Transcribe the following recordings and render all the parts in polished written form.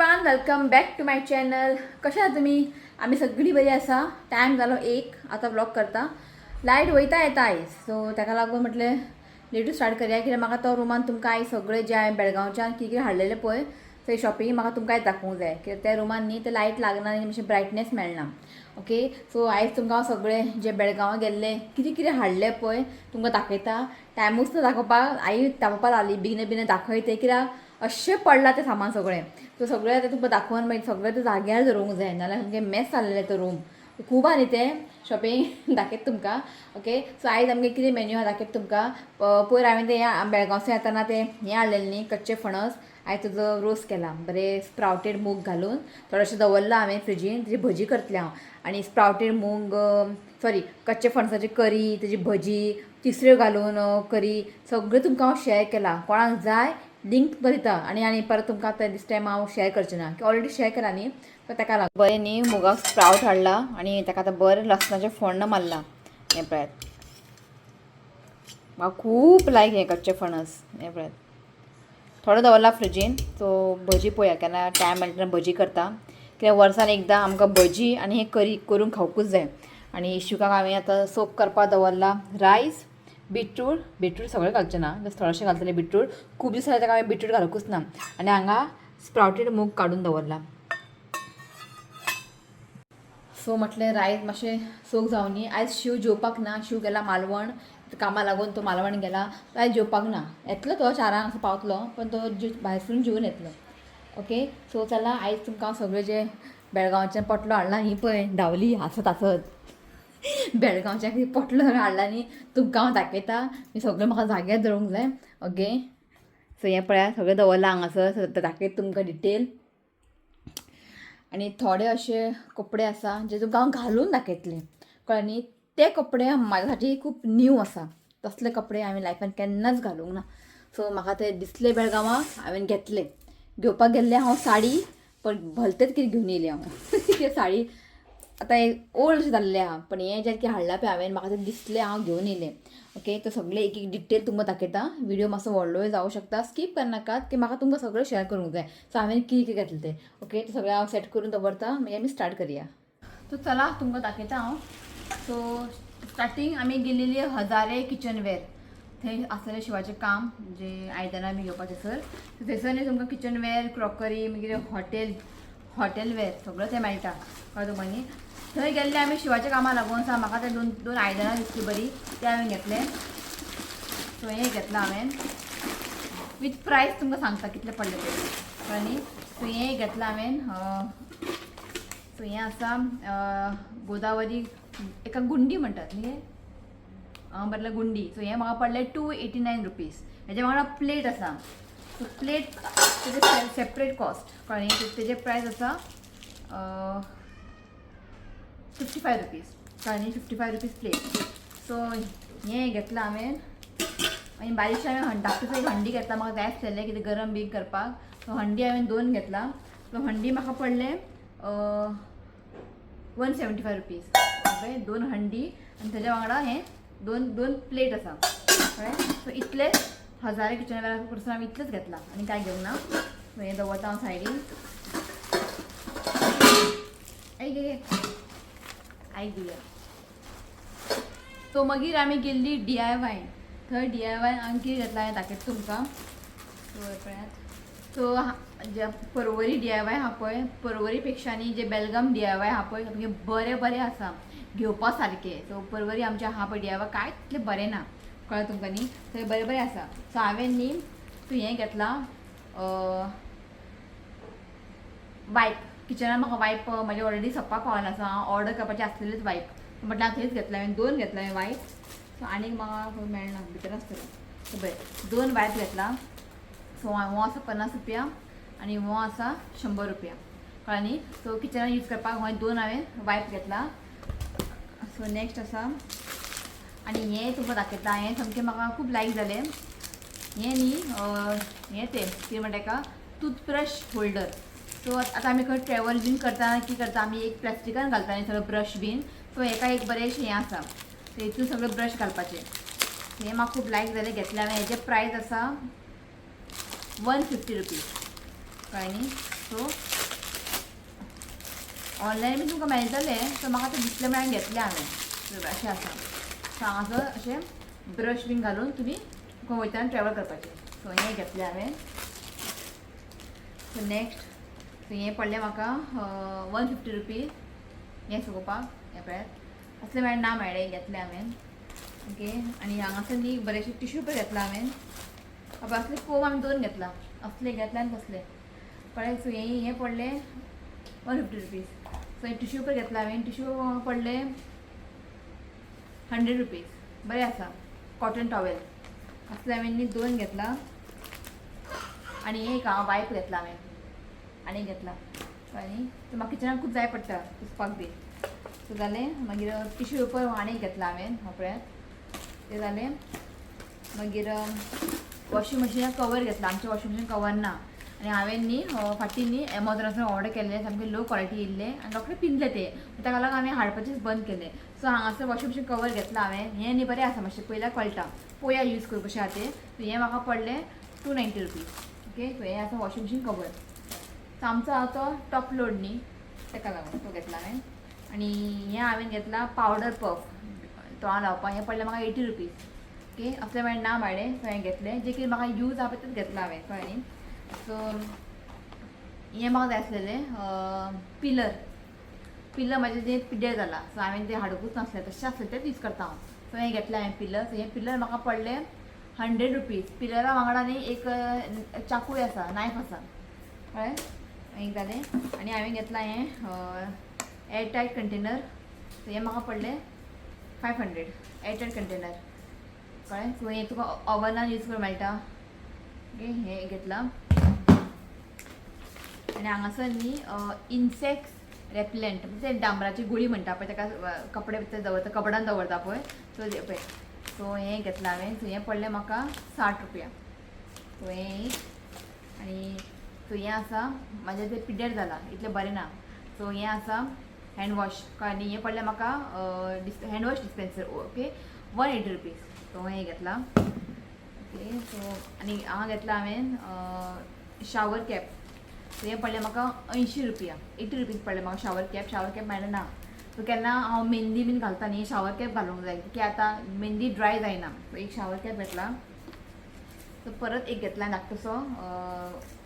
Everyone, welcome back to my channel. कशें आसा तुमी? आमी सगळीं बरी आसा. टायम जालो 1. आतां व्लॉग करता. लायट वयता येता आयज, सो ताका लागून म्हटलें लेटू स्टार्ट करया, कित्याक म्हाका तो रुमान तुमकां आयज सगळें जें हांवें बेळगांवच्यान कितें कितें हाडलेलें पळय थंय शॉपिंग म्हाका तुमकां आयज दाखोवंक जाय, कित्याक त्या रुमान न्ही ते लायट लागना आनी मातशें ब्रायटनेस मेळना. ओके, सो आयज तुमकां हांव सगळें जें बेळगांवां गेल्लें कितें कितें हाडलें पळय तुमकां दाखयता. टायमूच ना दाखोवपाक. आई तापोवपाक लागली, बेगिना बेगिना दाखय तें, कित्याक अशें पडलां तें सामान सगळें. सो सगळें आतां तुमकां दाखोवन मागीर सगळें तें जाग्यार दवरूंक जाय, नाल्यार सामकें मॅस जालेलें तो रूम. खूब आहा न्ही तें शॉपिंग, दाखयता तुमकां. ओके, सो आयज आमगे कितें मेन्यू आहा दाखयता तुमकां. पयर हांवें तें बेळगांवच्यान येताना तें हें हाडलेलें न्ही, कच्चे फणस. आयज तुजो रोस केला बरें स्प्रावटेड मूग घालून. थोडेशें दवरलां हांवें फ्रिजीन, तेजी भजी करतलें हांव. आनी स्प्रावटेड मूग, सॉरी, कच्चे फणसाची करी, तेजी भजी, तिसऱ्यो घालून करी, सगळें तुमकां हांव शेअर केलां. कोणाक जाय लिंक तुमकां दिता. आनी आनी परत तुमकां आतां दीस टायम हांव शेअर करचें ना, की ऑलरेडी शेअर केला न्ही, सो ताका लागून. बरें न्ही मुगाक स्प्रावट हाडला आनी ताका आतां बरें लसणाचें फोण्ण मारलां. हें पळयात, म्हाका खूब लायक हें कच्चें फणस. हें पळयात, थोडो दवरला फ्रिजीन. सो भजी पळोवया, केन्ना टायम मेळटा तेन्ना भजी करता, कित्याक वर्सान एकदां आमकां भजी आनी हें करी करून खावकूच जाय. आनी इशुकाक हांवें आतां सोक करपाक दवरला रायस, बिटरूट. बिटरूट सगळें घालचें ना, जस्ट थोडेशें घालतलें बिटरूट. खूब दीस जाले ताका हांवें बिटरूट घालूंकच ना. आनी हांगा स्प्रावटेड मूग काडून दवरला. सो म्हटलें रायस मातशें सोक जावनी. आयज शिव जेवपाक ना. शिव गेला मालवण कामा लागून, तो मालवण गेला. तो आयज जेवपाक ना. येतलो तो 4 असो पावतलो, पण तो भायरसून जेवन येतलो. ओके, सो चला, आयज तुमकां हांव सगळें जें बेळगांवचें पोटलो हाडला ही पळय धांवली हांसत हांसत. बेळगांवच्या कितें पोटलो हाडला न्ही, तुमकां हांव दाखयता. मी सगळें म्हाका जाग्यार दवरूंक जाय. ओके, सो हें पळयात, सगळें दवरलां हांगासर, दाखयता तुमकां डिटेल. आनी थोडे अशे कपडे आसा जे तुमकां हांव घालून दाखयतलें, कळ्ळें न्ही? ते कपडे म्हाज्या साठी खूब न्यू आसा. तसले कपडे हांवें लायफान केन्नाच घालूंक ना. सो म्हाका ते दिसले बेळगांवां, हांवें घेतले. घेवपाक गेल्लें हांव साडी, पण भलतेच कितें घेवन येयलें हांव. कित्याक साडी आतां एक ओल्ड अशें जाल्लें आहा, पण हें जें कितें हाडलां पळय हांवें, म्हाका तें दिसलें, हांव घेवन येयलें. ओके, तो सगळें एक एक डिटेल तुमकां दाखयता. व्हिडिओ मातसो व्हडलोय जावं शकता, स्कीप करनाकात, की म्हाका तुमकां सगळें शेअर करूंक जाय. सो हांवें कितें कितें घेतलें तें. ओके, तें सगळें हांव सेट करून दवरता, मागीर आमी स्टार्ट करया. सो चला, तुमकां दाखयता हांव. सो स्टार्टींग आमी गेलेली हजारे किचन वेअर. थंय आसलेलें शिवाचें काम, जे आयदनां बी घेवपाचें सर. सो थंयसर न्ही तुमकां किचन वेअर, क्रॉकरी, मागीर हॉटेल वेअर सगळें थंय मेळटा. कळ्ळें तुमकां न्ही? थंय गेल्ले आमी शिवाच्या कामाक लागून. सा म्हाका ते दोन दोन आयदनां दिसली बरी, ते हांवें घेतले. सो हें घेतलां हांवें, विथ प्रायस तुमकां सांगता कितले पडले ते. कळ्ळें न्ही? सो हें घेतलां हांवें. सो हें आसा गोदावरी एका गुंडी म्हणटात न्ही, हांव बरयलें गुंडी. सो हें म्हाका पडलें 289 रुपीज. हेज्या वांगडा प्लेट आसा. सो प्लेट तेजे सेपरेट कॉस्ट, कळ्ळें न्ही? तेजे प्रायस आसा 55 रुपीज, कळ्ळें न्ही? 55 रुपीज प्लेट. सो हें घेतलां हांवें. आनी बारीकशें हांवें धाकटेसो एक हंडी घेतला. म्हाका जाय आसलेलें कितें गरम बी करपाक. सो हंडी हांवें दोन घेतला. सो हंडी म्हाका पडलें 175 रुपीज. ओके, दोन हंडी आनी तेज्या वांगडा हें दोन दोन प्लेट आसा, कळ्ळें? सो इतले हजारे किचन वेअरा कडसून हांवें इतलेंच घेतलां, आनी कांय घेवंक ना. सो हें दवरता हांव सायडीन. आयक गे, आयक दिया. सो मागीर आमी गेल्ली डीआयवाय. थंय डीआयवाय हांवें कितें घेतलां हें दाखयता तुमकां. सो पळयात, सो जे परवरी डीआयवाय आहा पळय, परवरी पेक्षा न्ही जे बेलगाम डीआयवाय आहा पळय, सामकें बरें बरें आसा घेवपा सारकें. सो परवरी आमचें आहा पळय डीआयवाय, कांय तितलें बरें ना, कळ्ळें तुमकां न्ही? थंय बरें बरें आसा. सो हांवें न्ही तूं हें घेतलां, वायप. किचनान म्हाका वायप म्हाजे ऑलरेडी सोंपपाक पावला. सो हांव ऑर्डर करपाचें आसलेलेच वायप, म्हटल्यार हांव थंयच घेतलें. हांवें दोन घेतले हांवें वायप. सो आनीक म्हाका खंय मेळना, भितर आसतलें. सो बरें, दोन वायप घेतला. सो हो आसा 50 रुपया आनी हो आसा 100 रुपया, कळ्ळें न्ही? सो किचनान यूज करपाक हो दोन हांवें वायप घेतला. सो नेक्स्ट आसा आनी हें तुमकां दाखयता. हें सामकें म्हाका खूब लायक जालें हें न्ही. हें तें कितें म्हणटा तेका, टूथब्रश होल्डर. सो आतां आमी खंय ट्रॅवल बीन करता, कितें करता, आमी एक प्लास्टिकान घालता न्ही सगळें ब्रश बीन. सो हेका एक बरेंशें हें आसा, सो हितून सगळें ब्रश घालपाचें. हें म्हाका खूब लायक जालें, घेतलें हांवें. हेजें प्रायस आसा 150 रुपीज, कळ्ळें न्ही? सो ऑनलायन बी तुमकां मेळटलें. सो म्हाका तें दिसलें म्हळ्यार हांवें घेतलें हांवें. अशें आसा. सो हांगासर अशें ब्रश बीन घालून तुमी खंय वयतना ट्रॅवल करपाचें. सो हें घेतलें हांवें. सो नेक्स्ट, सो हें पडलें म्हाका 150 रुपीज हें सुकोवपाक. हें पळयात, असलें मेळ्ळें ना मेळ्ळें, घेतलें हांवें. ओके, आनी हांगासर न्ही बरेंशें टिश्यू पेपर घेतला हांवें. बाबा, असले कोम आमी दोन घेतला, असले घेतले आनी तसले कळ्ळें. सो हें हें पडलें 150 रुपीज. सो हें टिश्यू पेपर घेतला हांवें. टिश्यू पडले 100 रुपीज. बरें आसा, कॉटन टॉवेल. असले हांवें न्ही दोन घेतला आनी एक हांव वायप घेतला हांवें आनी घेतला. आनी ते म्हाका किचनाक खूब जाय पडटा पुसपाक बी. सो जालें. मागीर टिश्यू पेपर आनी एक घेतला हांवें. हो पळयात, तें जालें. मागीर वॉशिंग मशिनाक कवर घेतला. आमचें वॉशिंग मशीन कवर ना आनी हांवें न्ही फाटीं न्ही एमॉजॉनासून ऑर्डर केल्लें, सामकें लो क्वॉलिटी येयल्लें आनी रोखडें पिंजलें तें. ताका लागून हांवें हाडपाचेंच बंद केलें. सो हांगासर वॉशिंग मशीन कवर घेतला हांवें. हें न्ही बरें आसा, मातशें पयल्यार कळटा. पोया यूज करूं कशें आहा तें. सो हें म्हाका पडलें 290 रुपीज. ओके, सो हें आसा वॉशिंग मशीन कवर. सो आमचो आहा तो टॉप लोड न्ही, ताका लागून तो घेतला हांवें. आनी हें हांवें घेतला पावडर पफ तोंडा लावपाक. हें पडलें म्हाका 80 रुपीज. ओके, असलें मेळ्ळें ना मेळ्ळें. सो हांवें घेतलें, जें कितें म्हाका यूज आहा पळय तेंच घेतलां हांवें, कळ्ळें न्ही. सो हें म्हाका जाय आसलेलें पिलर. पिलर म्हाजें जें पिड्ड्यार जालां, सो हांवें तें हाडुकूच नासलें, तशें आसलें तेंच यूज करता हांव. सो हें घेतलें हांवें पिलर. सो हें पिलर म्हाका पडलें 100 रुपीज. पिलरा वांगडा न्ही एक चाकूय आसा, नायफ आसा, कळ्ळें. एक जालें. आनी हांवें घेतलां हें एअरटायट कंटेनर. सो हें म्हाका पडलें 500, एअरटायट कंटेनर, कळ्ळें. सो हें तुका ओवनान यूज करूंक मेळटा. ओके, हें घेतलां. आनी हांगासर न्ही इन्सेक्ट्स रेपलंट, ते डांबराची गुळी म्हणटा पळय, ताका कपडे भितर दवरता, कबडान दवरता पळय. सो ते पळय, सो हें घेतलां हांवें. सो हें पडलें म्हाका 60 रुपया. सो हें एक. आनी सो हें आसा, म्हाजें तें पिड्ड्यार जालां, इतलें बरें ना. सो हें आसा हँड वॉश, कळ्ळें न्ही. हें पडलें म्हाका hand wash dispenser, okay, 180 rupees. So हें घेतलां. ओके, सो आनी हांगा घेतलां हांवें शावर कॅप. सो हें पडलें म्हाका 80 रुपया, 80 रुपीज पडलें म्हाका शावर कॅप. शावर कॅप मेळ्ळें ना. सो केन्ना हांव मेहंदी बीन घालता न्ही, शावर कॅप घालूंक जाय की आतां मेहंदी ड्राय जायना. सो एक शावर कॅप घेतला. सो परत एक घेतला धाकटोसो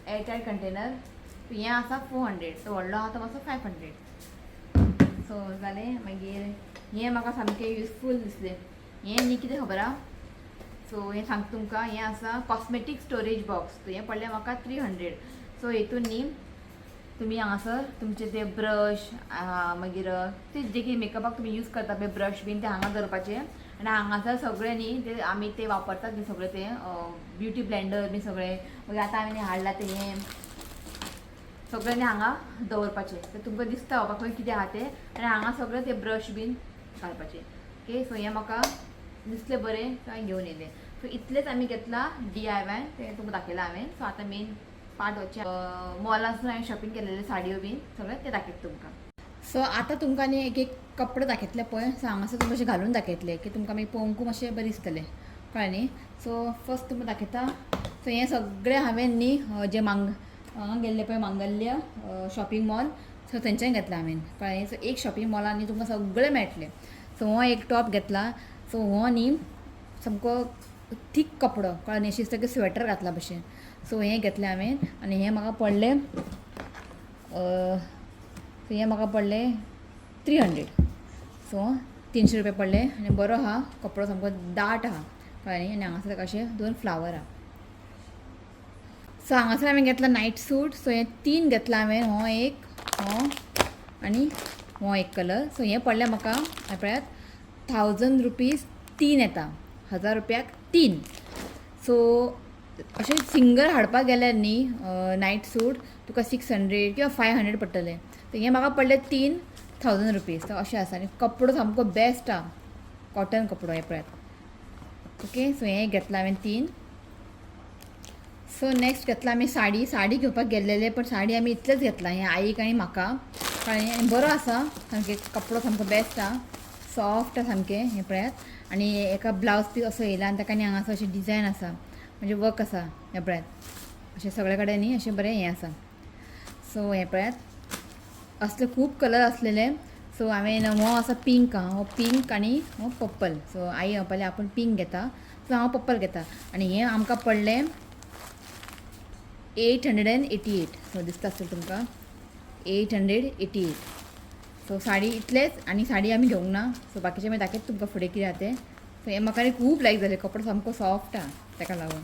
एअरटायट कंटेनर. सो हें आसा 400. सो व्हडलो आहा तो मातसो 500. सो जालें. मागीर हें म्हाका सामकें युजफूल दिसलें. हें न्ही कितें खबर आहा. सो हें सांगता तुमकां. हें आसा कॉस्मेटीक स्टोरेज बॉक्स. सो हें पडलें म्हाका 300. सो हेतून न्ही तुमी हांगासर तुमचे ते ब्रश, मागीर ते जे कितें मेकअपाक तुमी यूज करता पळय ब्रश बीन, ते हांगा दवरपाचे. आनी हांगासर सगळे न्ही ते आमी ते वापरतात न्ही सगळे, ते ब्युटी ब्लेंडर बी सगळे, मागीर आतां हांवें हाडलां तें, हें सगळें न्ही हांगा दवरपाचें. तर तुमकां दिसता बाबा खंय कितें आहा तें. आनी हांगा सगळें ते ब्रश बीन घालपाचे. ओके, सो हें म्हाका दिसलें बरें, सो हांवें घेवन येयलें. सो इतलेंच आमी घेतलां डीआयवाय, तें तुमकां दाखयलां हांवें. सो आतां मेन पार्ट वचचें, मॉलांसून हांवें शॉपिंग केलेलें, साडयो बीन सगळें तें दाखयता तुमकां. सो आतां तुमकां न्ही एक एक कपडे दाखयतले पळय. सो हांगासर तुमकां अशें घालून दाखयतले की तुमकां मागीर पळोवंकू मातशें बरें दिसतलें, कळ्ळें न्ही. सो फर्स्ट तुमकां दाखयता. सो हें सगळें हांवें न्ही जें मांग हांगा गेल्लें पळय मांगल्य शॉपिंग मॉल, सो थंयच्यान घेतलां हांवें, कळ्ळें. सो एक शॉपिंग मॉलान न्ही तुमकां सगळें मेळटलें. सो हो एक टॉप घेतला. सो हो न्ही सामको थीक कपडो, कळ्ळें न्ही, अशें दिसता की स्वेटर घातला भशेन. सो हें घेतलें हांवें आनी हें म्हाका पडलें, सो हें म्हाका पडलें 300. सो 300 रुपया पडले आनी बरो आहा कपडो, सामको दाट आहा, कळ्ळें न्ही. आनी हांगासर ताका अशें दोन फ्लावर आहा. सो हांगासर हांवें घेतला नायट सूट. सो हें तीन घेतला हांवें, हो एक, हो आनी हो एक कलर. सो हें पडलें म्हाका, हें पळयात, 1000 रुपीज तीन येता, 1000 रुपयाक तीन. सो अशें सिंगल हाडपाक गेल्यार न्ही नायट सूट तुका 600 किंवा 500 पडटलें. तर हें म्हाका पडलें तीन 1000 रुपीज. तर अशें आसा आनी कपडो सामको बेस्ट आहा, कॉटन कपडो, हें पळयात. ओके, सो हें घेतलां हांवें तीन. सो नेक्स्ट घेतला आमी साडी. साडी घेवपाक गेल्लेले, पण साडी आमी इतलेच घेतला, हें आईक आनी म्हाका, कळ्ळें. आनी बरो आसा सामकें कपडो, सामको बेस्ट आहा, सॉफ्ट आहा सामकें, हें पळयात. आनी एका ब्लावज पीस असो येयला आनी ताका न्ही हांगासर अशें डिजायन आसा, म्हणजे वर्क आसा. हें पळयात, अशें सगळे कडेन न्ही अशें बरें हें आसा. सो हें पळयात. असले खूब कलर आसलेले. सो हांवें हो आसा पिंक आहा, हो पिंक आनी हो पर्पल. सो आई म्हणपाली आपूण पिंक घेता, सो हांव पर्पल घेता. आनी हें आमकां पडलें 888. सो दिसता आसतलें तुमकां 888. सो साडी इतलेच आनी साडी आमी घेवंक ना. सो बाकीचें मागीर दाखयता तुमकां फुडें कितें आहा तें. सो हें म्हाका न्ही खूब लायक जालें, कपडो सामको सॉफ्ट आहा तेका लागून.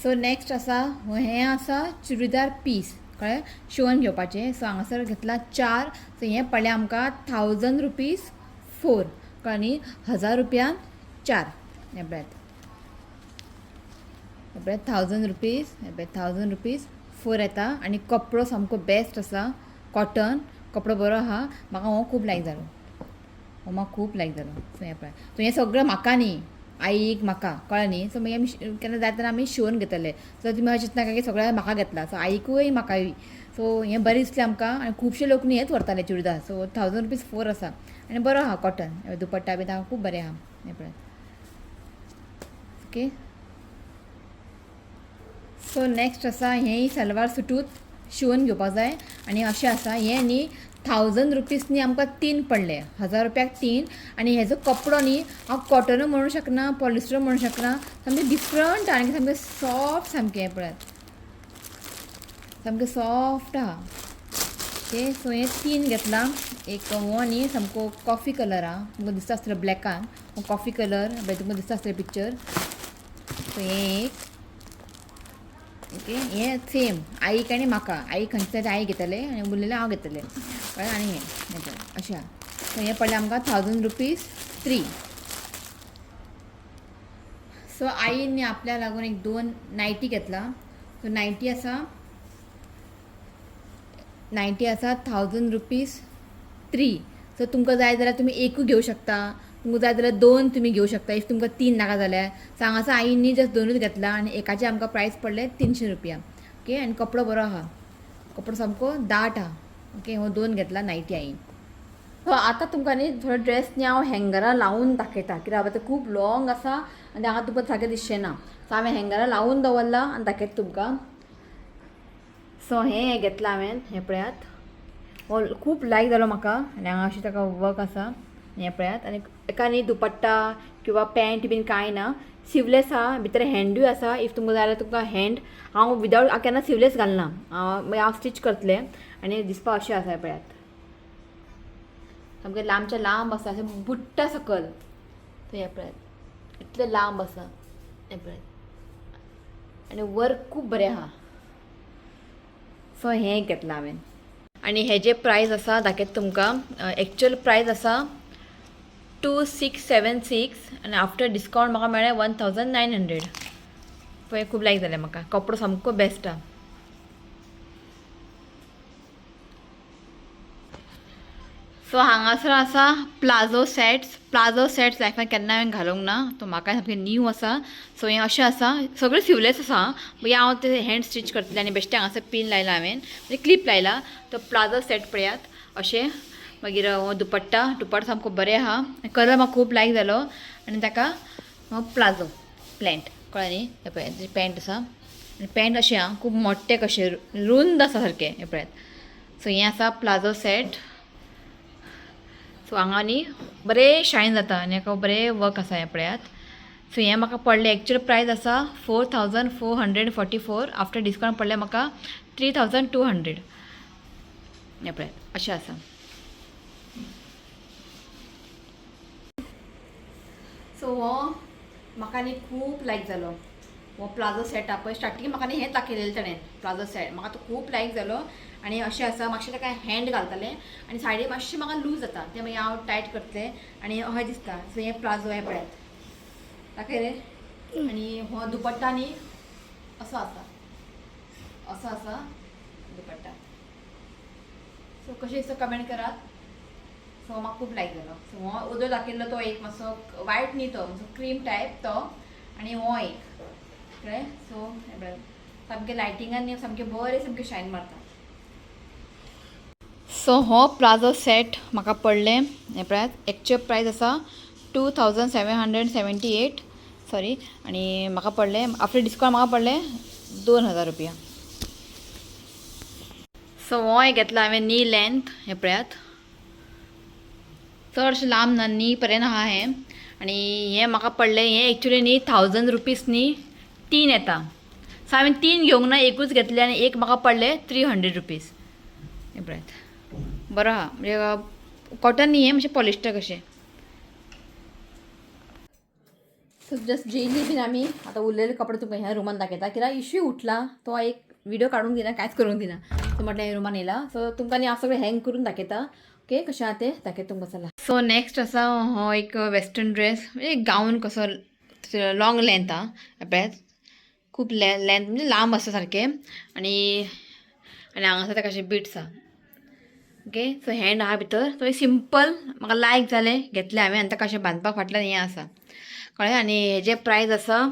सो नेक्स्ट आसा हें आसा चुडीदार पीस, कळ्ळें, शिंवोन घेवपाचें. सो हांगासर घेतला 4. सो हें पडलें आमकां 1000 रुपीज 4, कळ्ळें न्ही, 1000 रुपयान 4. हें पळयात, हें पळयात 1000 रुपीज, हें पळयात 1000 रुपीज 4 येता. आनी कपडो सामको बेस्ट आसा, कॉटन कपडो बरो आहा. म्हाका हो खूब लायक जालो, हो म्हाका खूब लायक जालो. सो हें पळय, सो हें सगळें म्हाका न्ही, आईक म्हाका, कळ्ळें न्ही. सो मागीर आमी केन्ना जाय तेन्ना आमी शिंवोन घेतले. सो तुमी अशें चिंतना की सगळें म्हाका घेतला, सो आईकूय म्हाकाय. सो हें बरें दिसलें आमकां आनी खुबशे लोक न्ही हेंच व्हरताले चुडीदार. सो 1000 रुपीज 4 आसा आनी बरो आहा कॉटन, दुपट्टा बी ताका खूब बरें आहा. हें पळय, ओके. सो नेक्स्ट आसा हेंय सलवार सुटूच शिंवोन घेवपाक जाय. आनी अशें आसा हें न्ही 1000 रुपीज न्ही आमकां 3 पडले, 1000 रुपयाक 3. आनी हेजो कपडो न्ही हांव कॉटनूय म्हणूंक शकना, पॉलिस्टर म्हणूंक शकना, सामकें डिफरंट आनी सामकें सॉफ्ट, सामकें हें पळयात सामकें सॉफ्ट आहा. ओके, सो हें 3 घेतलां. एक हो न्ही सामको कॉफी कलर आहा, तुमकां दिसता आसतलो ब्लॅकान हो कॉफी कलर, तुमकां दिसता आसतलें पिक्चर. सो हें एक, ओके. हें सेम आईक आनी म्हाका, आई खंयचे तरी आई घेतले आनी उरलेलें हांव घेतलें, कळ्ळें. आनी हें हें पळय अशें आहा. सो हें पडलें आमकां 1000 रुपीज 3. सो आईन न्ही आपल्या लागून एक 2 नायटी घेतला. सो नायटी आसा, नायटी आसा 1000 रुपीज 3. सो तुमकां जाय जाल्यार तुमी एकूय घेवं शकता, तुमकां जाय जाल्यार 2 तुमी घेवं शकता, if तुमकां 3 नाका जाल्यार. सो हांगासर आईन न्ही जस्ट 2ूच घेतला आनी एकाचे आमकां प्रायस पडलें 300 रुपया. ओके, आनी कपडो बरो आहा, कपडो सामको दाट आहा. ओके, हो 2 घेतला नायटी आईन. सो आतां तुमकां न्ही थोडे ड्रेस न्ही हांव हँगरा लावन दाखयता, कित्याक बाबा ते खूब लॉंग आसा आनी हांगा तुमकां सारकें दिसचें ना. सो हांवें हँगरा लावन दवरला आनी दाखयता तुमकां. सो हें घेतलां हांवें, हें पळयात, हो खूब लायक जालो म्हाका. आनी हांगा अशें ताका वर्क आसा, हें पळयात. आनी एका न्ही दुपट्टा किंवा पॅन्ट बीन कांय ना, सिवलेस आहा, भितर हँडूय आसा. If तुमकां जाय जाल्यार तुमकां हँड, हांव विदावट हांव केन्ना सिवलेस घालना, मागीर हांव स्टीच करतलें. आनी दिसपाक अशें आसा, पळयात, सामकें लांबच्या लांब आसा, अशें बुट्टा सकल. हें पळयात, इतलें लांब आसा, हें पळयात. आनी वर्क खूब बरें आहा. सो हें घेतलां हांवें. आनी हेजें प्रायस आसा दाखयता तुमकां, एक्चुअल प्रायस आसा 2676 आनी आफ्टर डिस्कावंट म्हाका मेळ्ळें 1900. पळय खूब लायक जालें म्हाका, कपडो सामको बेस्ट आहा. सो हांगासर आसा प्लाझो सेट्स. प्लाझो सेट्स लायफान केन्ना हांवें घालूंक ना, तो म्हाका सामकें न्यू आसा. सो हें अशें आसा, सगळें सिवलेस आसा, मागीर हांव ते हँड स्टिच करतलें. आनी बेश्टें हांगासर पीन लायला हांवें, म्हणजे क्लिप लायला. तो प्लाझो सेट पळयात अशें. मागीर हो दुपट्टा, दुपट्टा सामको बरें आहा, कलर म्हाका खूब लायक जालो. आनी ताका हो प्लाझो प्लँट, कळ्ळें न्ही. हें पळयात पॅन्ट आसा आनी पॅन्ट अशें आहा खूब मोट्टें कशें रुंद आसा सारकें, हें पळयात. सो हें आसा प्लाझो सेट. सो हांगा न्ही बरें शायन जाता आनी हाका बरें वर्क आसा, हें पळयात. सो हें म्हाका पडलें, एक्चुअल प्रायस आसा 4444, आफ्टर डिस्कावंट पडलें म्हाका 3200. हें पळयात अशें आसा. सो हो म्हाका न्ही खूब लायक जालो हो प्लाझो सेट. पळय स्टार्टींग म्हाका न्ही हेंच दाखयलेलें ताणें, प्लाझो सेट म्हाका तो खूब लायक जालो. आनी अशें आसा मातशें ताका हँड घालतलें आनी साडी मातशी म्हाका लूज जाता, तें मागीर हांव टायट करतलें आनी अशें दिसता. सो हें प्लाझो हें पळयात दाखय रे. आनी हो दुपट्टा न्ही असो आसा, असो आसा दुपट्टा. सो कशें दिसता कमेंट करात. सो म्हाका खूब लायक जालो. सो हो उदो दाखयल्लो तो एक मातसो वायट न्ही, तो मातसो क्रीम टायप तो, आनी हो एक कळ्ळें. सो हें पळयात सामकें लायटिंगान न्ही सामकें बरें सामकें शायन मारता. सो हो प्लाझो सेट म्हाका पडलें, हें पळयात. एक्चुअल प्रायस आसा 2778, सॉरी, आनी म्हाका पडलें आफ्टर डिस्कावंट म्हाका पडलें 2000 रुपया. सो हो एक घेतला हांवें नी लेंथ, हें पळयात, चडशें लांब ना, नी पर्यंत आहा हें. आनी हें म्हाका पडलें, हें एक्चुली न्ही 1000 रुपीज न्ही 3 येता. सो हांवें 3 घेवंक ना, एकूच घेतलें आनी एक म्हाका पडलें 300 रुपीज. हें पळयात, बरो आहा, म्हणजे कॉटन न्ही हें, मातशें पॉलिस्टर कशें. सो जस्ट जेयली बीन आमी, आतां उरलेले कपडे तुमकां ह्या रुमान दाखयता, कित्याक इशू उठला तो एक व्हिडिओ काडूंक दिना, कांयच करूंक दिना. सो म्हटलें हे रुमान येयला, सो तुमकां न्ही हांव सगळें हँग करून दाखयता. ओके, कशें आहा तें दाखयता तुमकां. चला, सो नेक्स्ट आसा हो एक वेस्टर्न ड्रेस, म्हणजे गावन कसो, लॉंग लेंथ आहा पळयात, खूब लेंथ म्हणजे लांब आसा सारकें. आनी आनी हांगासर ताका अशें बिट्स आहा. ओके, सो हँड आहा भितर. सो सिंपल म्हाका लायक जालें, घेतलें हांवें. आनी ताका अशें बांदपाक फाटल्यान हें आसा, कळ्ळें. आनी हेजें प्रायस आसा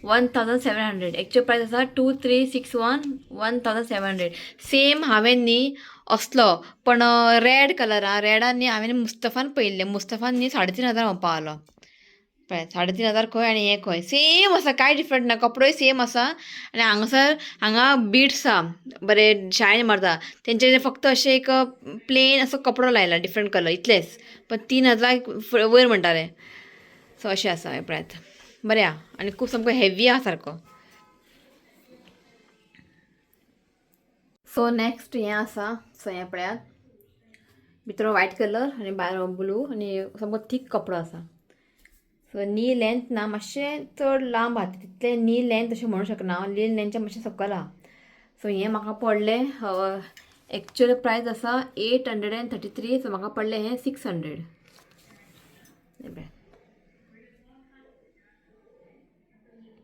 1700. एक्चुअल प्रायस आसा 2361, 1700. सेम हांवें न्ही असलो पण रेड कलर आहा, रेडान न्ही हांवें मुस्तफान पळयल्लें, मुस्तफान न्ही 3500 म्हणपा आलो. पळय, 3500 खंय आनी हें खंय, सेम आसा, कांय डिफरंट ना, कपडोय सेम आसा. आनी हांगासर हांगा बिट्स आहा, बरें शायन मारता तेंचे, फक्त अशें एक प्लेन असो कपडो लायला, डिफरंट कलर, इतलेंच. पण 3000 वयर म्हणटाले. सो अशें आसा हें पळयात, बरें आहा आनी खूब सामको हेवी आहा सारको. सो नेक्स्ट हें आसा. सो हें पळयात, भितर व्हायट कलर आनी भायर ब्लू आनी सामको थीक कपडो आसा. सो नी लेंथ ना, मातशें चड लांब आहा तितलें नी लेंथ अशें म्हणूंक शकना हांव, नी लेंथच्या मातशें सकयल आहा. सो हें म्हाका पडलें, एक्चुअल प्रायस आसा 833, सो म्हाका पडलें हें 600.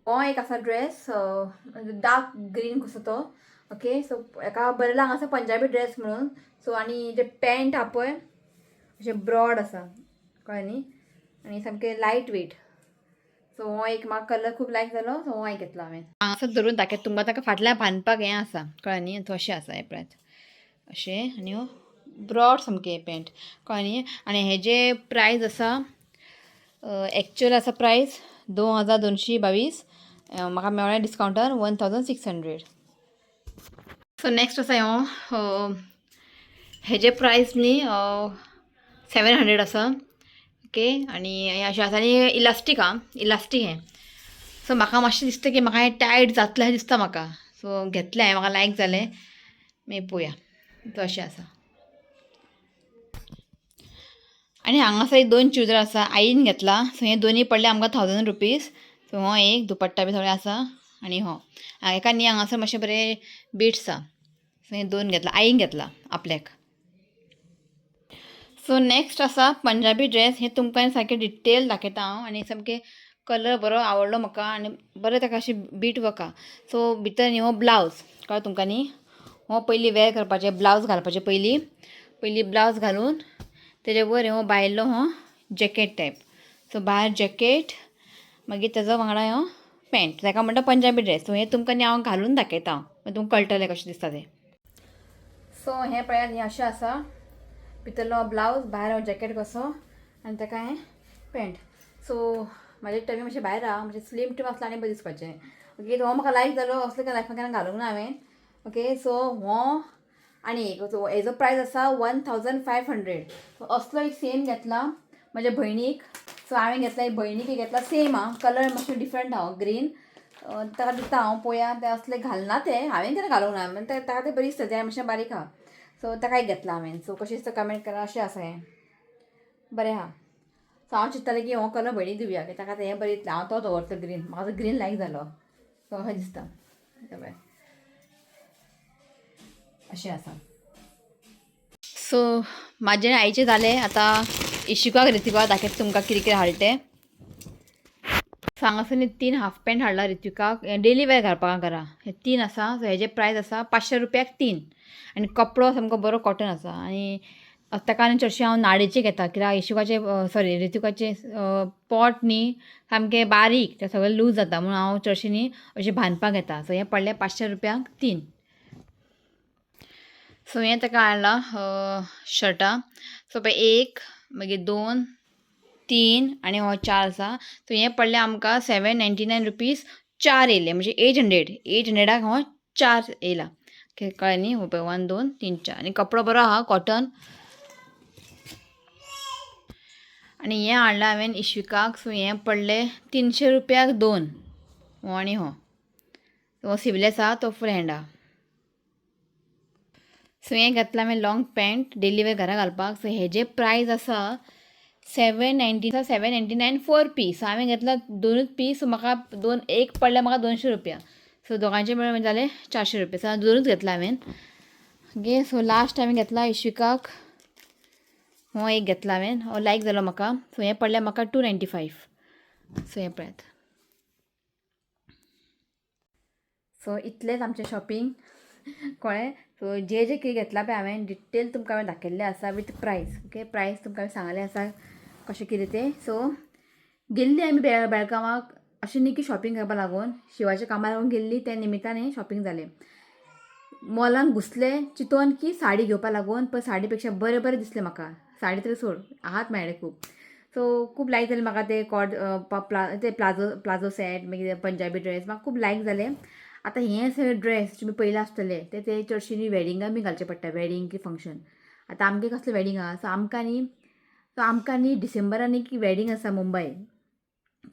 हो एक आसा ड्रेस, डार्क ग्रीन कसो तो. ओके, सो हेका बरयलां हांगासर पंजाबी ड्रेस म्हणून. सो आनी जे पॅन्ट आहा पळय अशें ब्रॉड आसा, कळ्ळें न्ही, आनी सामकें लायट वेट. सो हो एक म्हाका कलर खूब लायक जालो, सो हो एक घेतलो हांवें. हांगासर धरून दाखयता तुमकां, ताका फाटल्यान बांदपाक हें आसा, कळ्ळें न्ही, तो अशें आसा हें पळयात अशें. आनी हो ब्रॉड सामकें पॅन्ट, कळ्ळें न्ही. आनी हेजे प्रायस आसा, एक्चुअल आसा प्रायस 2222, म्हाका मेळ्ळें डिस्कावंटार 1600. सो नेक्स्ट आसा हो, हेजे प्रायस न्ही 700 आसा. ओके, आनी हें अशें आसा आनी इलास्टीक आहा, इलास्टीक हें. सो म्हाका मातशें दिसता की म्हाका हें टायट जातलें अशें दिसता म्हाका. सो घेतलें हांवें, म्हाका लायक जालें, मागीर पळोवया. तो अशें आसा. आनी हांगासर एक 2 चुडीदार आसा, आईन घेतला. सो हे दोनी पडले आमकां 1000 रुपीज. सो हो एक दुपट्टा बी सगळें आसा आनी हो हेका न्ही हांगासर मातशें बरें बिट्स आहा. सो हे 2 घेतला, आईन घेतला आपल्याक. सो नेक्स्ट आसा पंजाबी ड्रेस. हे तुमकां सारकें डिटेल दाखयता हांव. आनी सामकें कलर बरो आवडलो म्हाका आनी बरें ताका अशें बीट वर्क आहा. सो भितर न्ही हो ब्लावज, कळ्ळें तुमकां न्ही, हो पयलीं वेर करपाचें, ब्लावज घालपाचें पयलीं, पयलीं ब्लावज घालून तेजे वयर हो भायलो हो जॅकेट टायप. सो भायर जॅकेट, मागीर तेजो वांगडा हो पॅन्ट, ताका म्हणटा पंजाबी ड्रेस. सो हें तुमकां न्ही हांव घालून दाखयता, मागीर तुमकां कळटलें कशें दिसता तें. सो हें पळयात, हें अशें आसा, भितरलो ब्लावज, भायर हो जॅकेट कसो आनी ताका हें पॅन्ट. सो म्हाजे टमी मातशें भायर आहा, मातशें स्लीम ट्रीम आसल्यार आनी बरें दिसपाचें. ओके, हो म्हाका लायक जालो, असलें काय लायफान केन्ना घालूंक ना हांवें. ओके, सो हो आनी एक हेजो प्रायस आसा 1500. सो असलो एक सेम घेतला म्हाज्या भयणीक. सो हांवें घेतला, एक भयणीक घेतला, सेम आहा, कलर मातशें डिफरंट आहा, ग्रीन. ताका दिता हांव, पळोवया तें असलें घालना तें, हांवें केन्ना घालूंक ना, म्हणजे ताका तें बरें दिसता, तें मातशें बारीक आहा. सो ताका एक घेतला हांवें. सो कशें दिसता कमेंट करा. अशें आसा हें, बरें आहा. सो हांव चिंत्तालें की हो कलर भयणीक दिवया, की ताका तें बरें दिसलें, हांव तो दवरतलें ग्रीन, म्हाका तो ग्रीन लायक जालो. सो अशें दिसता, बरें अशें आसा. सो म्हाजें आईचें जालें, आतां इशिकाक रितिकाक दाखयता तुमकां कितें कितें हाडलें तें. सो हांगासर न्ही 3 हाफ पॅन्ट हाडला रितिकाक, डेली वेर घालपाक घरा. हे 3 आसा. सो हेजे प्रायस आसा 500 रुपयाक 3. आनी कपडो सामको बरो कॉटन आसा. आनी ताका आनी चडशें हांव नाडेचें घेता, कित्याक इशिकाचें सॉरी रितिकाचें पोट न्ही सामकें बारीक, तें सगळें लूज जाता, म्हणून हांव चडशें न्ही अशें बांदपाक घेता. सो हें पडलें 500 रुपयांक 3. सो हें ताका हाडलां शर्टां. सो पळय 1, मागीर 2, 3 आनी हो 4 आसा. सो हें पडलें आमकां 799 रुपीज 4 येयले, म्हणजे 800, 800 हो 4 येयला. ओके, कळ्ळें न्ही? हो पळय, 1 2 3 4. आनी कपडो बरो आहा, कॉटन. आनी हें हाडलां हांवें इश्विकाक. सो हें पडलें 300 रुपयाक दोन, हो आनी हो. हो स्लीवलेस आहा, तो फूल हँड आहा. सो हें घेतलां हांवें लाँग पॅन्ट डेली वेर घरा घालपाक. सो हेजे प्रायस आसा 799 4 पीस. सो हांवें घेतला दोनूच पीस. सो म्हाका दोन एक पडले म्हाका 200 रुपया. सो दोगांचे मेळून जाले 400 रुपया. सो दोनूच घेतला हांवें. ओके, सो लास्ट हांवें घेतला इश्विकाक हो एक घेतला हांवें. हो लायक जालो म्हाका. सो हें पडलें म्हाका 295. सो हें पळयात. सो इतलेंच आमचें शॉपिंग, कळ्ळें? सो जे जे कितें घेतलां पळय हांवें डिटेल तुमकां हांवें दाखयल्लें आसा विथ प्रायस. ओके, प्रायस तुमकां हांवें सांगलें आसा कशें कितें तें. सो गेल्ली आमी बेळगांवाक अशें न्ही की शॉपिंग करपा लागून, शिवाच्या कामाक लागून गेल्ली, त्या निमित्तान हें शॉपिंग जालें. मॉलान घुसले चिंतोन की साडी घेवपा लागून, पण साडी पेक्षा बरें बरें दिसलें म्हाका. साडी तरी सोड, आहात मेळ्ळे खूब. सो खूब लायक जालें म्हाका ते कॉड ते प्लाझो प्लाझो सेट, मागीर पंजाबी ड्रेस म्हाका खूब लायक जालें. आतां हे सगळे ड्रेस तुमी पयले आसतले ते ते चडशे न्ही वेडिंगाक बी घालचे पडटा, वेडींग की फंक्शन. आतां आमगे कसलें वेडींग आहा, सो आमकां न्ही, सो आमकां न्ही डिसेंबरान एक वेडींग आसा मुंबय,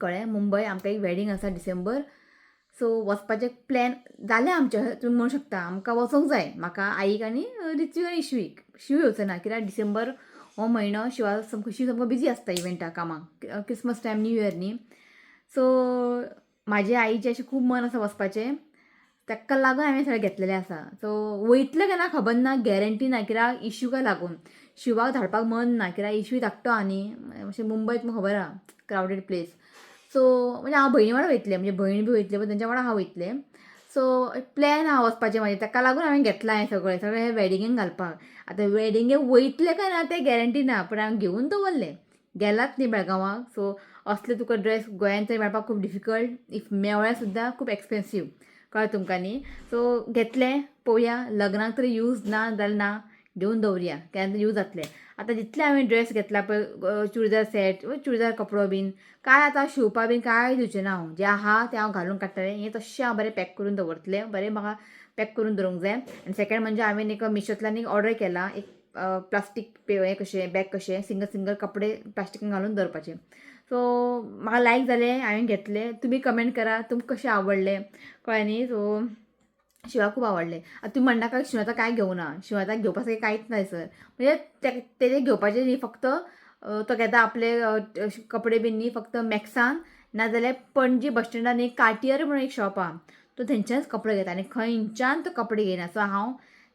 कळ्ळें? मुंबय आमकां एक वेडींग आसा डिसेंबर. सो वचपाचें प्लॅन जालें आमचें, तुमी म्हणूंक शकता आमकां वचोंक जाय, म्हाका, आईक आनी रित्वीक आनी इश्वीक. शिव येवचो ना कित्याक डिसेंबर हो म्हयनो शिवा सामको, शिव सामको बिजी आसता इव्हेंटाक, कामाक, क्रिसमस टायम, न्यू इयर न्ही. सो म्हाजे आईचें अशें खूब मन आसा वचपाचें, ताका लागून हांवें सगळें घेतलेलें आसा. सो वयतलें काय ना खबर ना, गॅरंटी ना, कित्याक इशूका लागून शिवाक धाडपाक मन ना, कित्याक इशूय धाकटो आहा न्ही. अशें मुंबय तुमकां खबर आहा, क्रावडेड प्लेस. सो म्हणजे हांव भयणी वांगडा वयतलें, म्हणजे भयण बी वयतलें, पण तेंच्या वांगडा हांव वयतलें. सो प्लॅन आहा वचपाचें म्हाजें, ताका लागून हांवें घेतलां हें सगळें, सगळें हें वेडिंगेक घालपाक. आतां वेडिंगेक वयतलें काय ना तें गॅरंटी ना, पूण हांवें घेवन दवरलें. गेलात न्ही बेळगांवाक, सो असले तुका ड्रेस गोंयांत तरी मेळपाक खूब डिफिकल्ट, if मेवळ्यार सुद्दां खूब एक्सपेन्सीव, कळ्ळें तुमकां न्ही? सो घेतलें, पळोवया लग्नाक तरी यूज ना जाल्यार ना, घेवन दवरया, केन्ना यूज जातलें. आतां जितले हांवें ड्रेस घेतला पळय, चुडीदार सेट, चुडीदार कपडो बीन काय आतां शिंवपा बीन काय दिवचें ना हांव, जें आहा तें हांव घालून काडटलें. हें तशें हांव बरें पॅक करून दवरतलें, बरें म्हाका पॅक करून दवरूंक जाय. आनी सेकंड म्हणजे हांवें एक मिशोंतल्यान एक ऑर्डर केला, एक प्लास्टीक हें कशें बॅग कशें, सिंगल सिंगल कपडे प्लास्टिकान घालून दवरपाचे. सो म्हाका लायक जालें, हांवें घेतलें. तुमी कमेंट करा तुमकां कशें आवडलें, कळ्ळें न्ही? सो शिवाक खूब आवडलें. आतां तुमी म्हणनाका शिव आतां कांय घेवना, शिव आतां घेवपा सारकें कांयच ना सर, म्हणजे तेजें घेवपाचें न्ही, फक्त तो घेता आपले कपडे बीन न्ही फक्त मॅक्सान, नाजाल्यार पणजी बस स्टँडार न्ही कार्टियर म्हणून एक शॉप आहा, तो थंयच्यानच कपडे घेता आनी खंयच्यान तो कपडे घेयना. सो हांव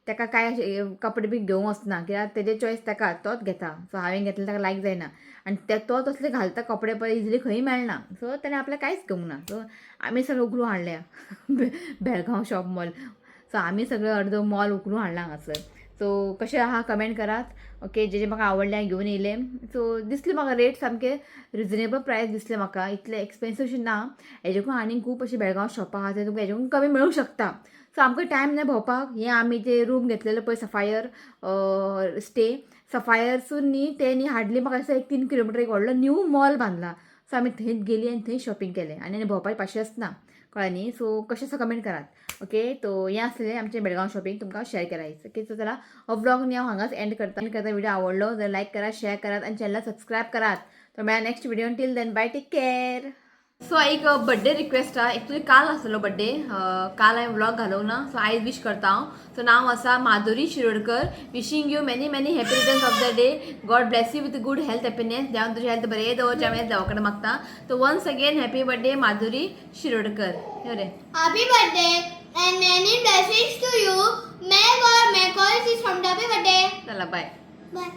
ताका कांय कपडे बी घेवंक वचना, कित्याक तेजे चॉयस ताका, तोच घेता. सो हांवें घेतले ताका लायक जायना, आनी ते तो तसले घालता कपडे पळय इजिली खंय मेळना. सो ताणें आपल्याक कांयच घेवंक ना. सो आमी सगळें उखलून हाडल्या बेळगांव शॉप मॉल. सो आमी सगळें अर्दो मॉल उखलून हाडला हांगासर. सो कशें आहा कमेंट करात. ओके, जे जे म्हाका आवडलें हांवें घेवन येयलें. सो दिसलें म्हाका रेट सामके रिजनेबल प्रायस दिसलें म्हाका, इतलें एक्सपेन्सीव अशें ना. हेजेकून आनीक खूब अशें बेळगांव शॉपां आहा, ते तुमकां हेजेकून कमी मेळूंक शकता. सो आमकां टायम ना भोंवपाक. हें आमी जे रूम घेतलेले पळय सफायर स्टे, सफायरसून न्ही ते न्ही हाडली म्हाका दिसता एक 3 किलोमिटर एक व्हडलो न्यू मॉल बांदला. सो आमी थंयच गेली आनी थंय शॉपिंग केलें आनी भोंवपाक पाशेंच ना, कळ्ळें न्ही? सो कशें आसा कमेंट करात. ओके, तो हें आसलें आमचें बेळगांव शॉपिंग तुमकां शेअर केलां. ओके, सो चला हो व्लॉग न्ही हांव हांगाच एंड करता. व्हिडिओ आवडलो जाल्यार लायक करात, शेअर करात आनी चॅनलाक सबस्क्रायब करात. तर मेळा next video, till then bye, take care. So एक बड्डे रिक्वेस्ट आहा. एक्चुली काल आसलेलो बड्डे, काल हांवें व्लॉग घालूंक ना, सो आयज विश करता हांव. सो नांव आसा Madhuri Shirodkar. Wishing you many many happy returns of the day. God bless you with good health, happiness. देवान तुजी हेल्थ बरें दवरचें हांवें देवा कडेन मागता. So once again happy birthday Madhuri Shirodkar. बरें. Happy birthday and many blessings to you. May God make all this from happy birthday. चला बाय. Bye.